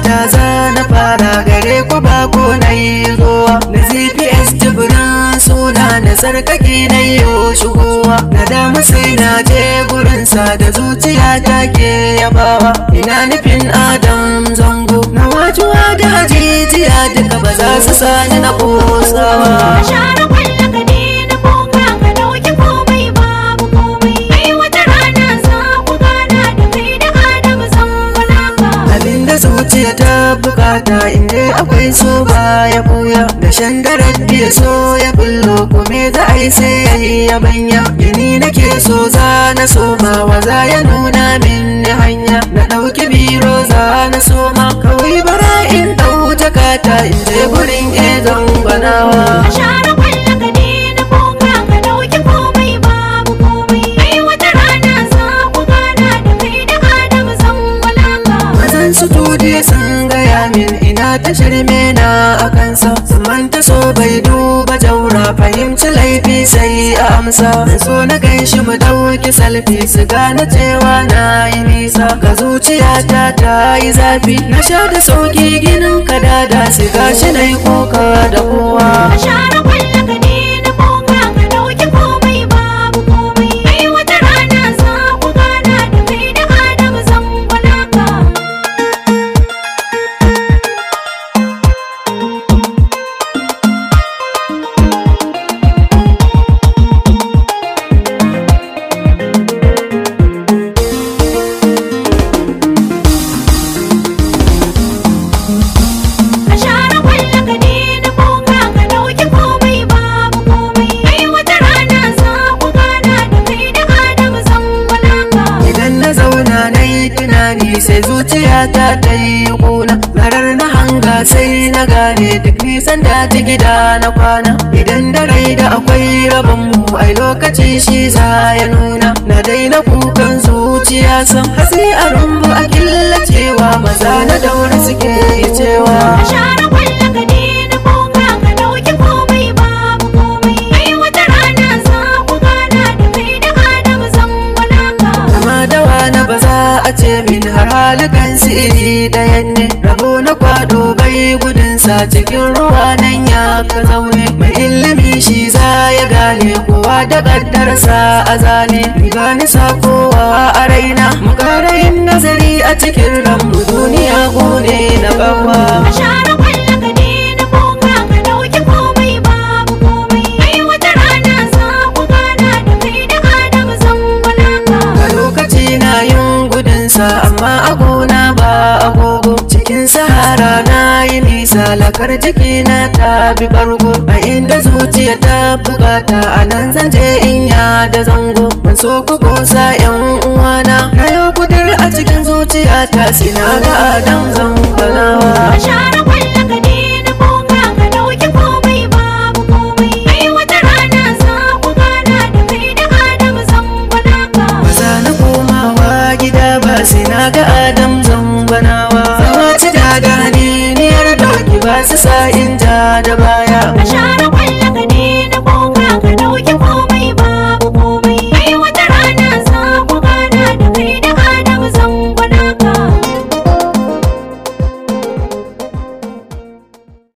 ta za na fara gare ku ba ko na yi zuwa. Na GPS jibirin suna na sarkaki na yi shigowa. Na damu sai na je gurinsa da zuciya ta ke yabawa. Ina nufin Adam Zango na wajuwa da hajijiya duka ba za su sani na kosawa. Share kwalla ka daina kuka ka dauki komai babu komai. Ai wata rana za ku gana da kai da Adam Zango naka. Abinda zuciya ta bukata inda akwai so baya buya. Da shangarar biya so ya bullo kome za a yi sai ya yi yabanya. Gini nake so za na soma wa za ya nuna min hanya. Na ɗauki biro za na soma kawai bara in ɗau jakata in je gurin Ezon gwanawa. Share kwalla ka daina kuka ka dauki komai babu komai. Ai wata rana za ku gana da kai da Adam Zango naka. Mazan su tudi sun gaya min ina ta shirme na a kansa. Su manta so bai duba jaura fahimci laifi sai a amsa. So na ganshi mu dauki salfi su gane cewa na yi nisa. Ga zuciyata ta yi zafi na sha da sauki ginin kadada su gashi na yi kuka da kowa. Share kwalla ka daina kuka ka dauki komai babu komai. Ai wata rana za ku gana da kai da Adam Zango naka. Share kwalla ka daina kuka ka dauki komai babu komai. Ai wata rana za ku gana da kai da Adam Zango naka. Idan na zauna na yi tunani sai zuciyata ta yi kuna. Zarar na hanga sai na gane duk nisan da ta gida na kwana. Idan da rai da akwai rabonmu ai lokaci shi za ya nuna. Na daina kukan zuciya sam hatsi a rumbu a killacewa maza na daura suke cewa. Share kwalla ka daina kuka ka dauki komai babu komai. Ai wata rana za ku gana da kai da Adam Zango naka. Kama da wani ba za a ce min har halikan su iri ɗayan ne. Rabo na kwado bai gudunsa cikin ruwa nan ya ka zaune. Mai ilimi shi za ya gane kowa da ƙaddarsa a zane. Ni ba ni sa kowa a raina mu ƙara yin nazari a cikin ranmu duniya gone na bawa. Share kwalla ka daina kuka ka dauki komai babu komai. Ai wata rana za ku gana da kai da Adam Zango naka. A lokaci na yin gudunsa amma agona ba agogo. Cikin sahara na yi nisa lakar jikina ta bi bargo. A inda zuciya ta bukata a nan zan je in ya da zango. Ban so ku kosa yan uwana na yau kudur a cikin zuciya ta sina ga Adam Zanganawa. Share kwalla ka daina kuka ka dauki komai babu komai. Ai wata rana za ku gana da kai da Adam Zango naka. Ba za na komawa gida ba sai na ga Adam Zanganawa. Zama ci da gani niyar doki ba su sa in ja da baya.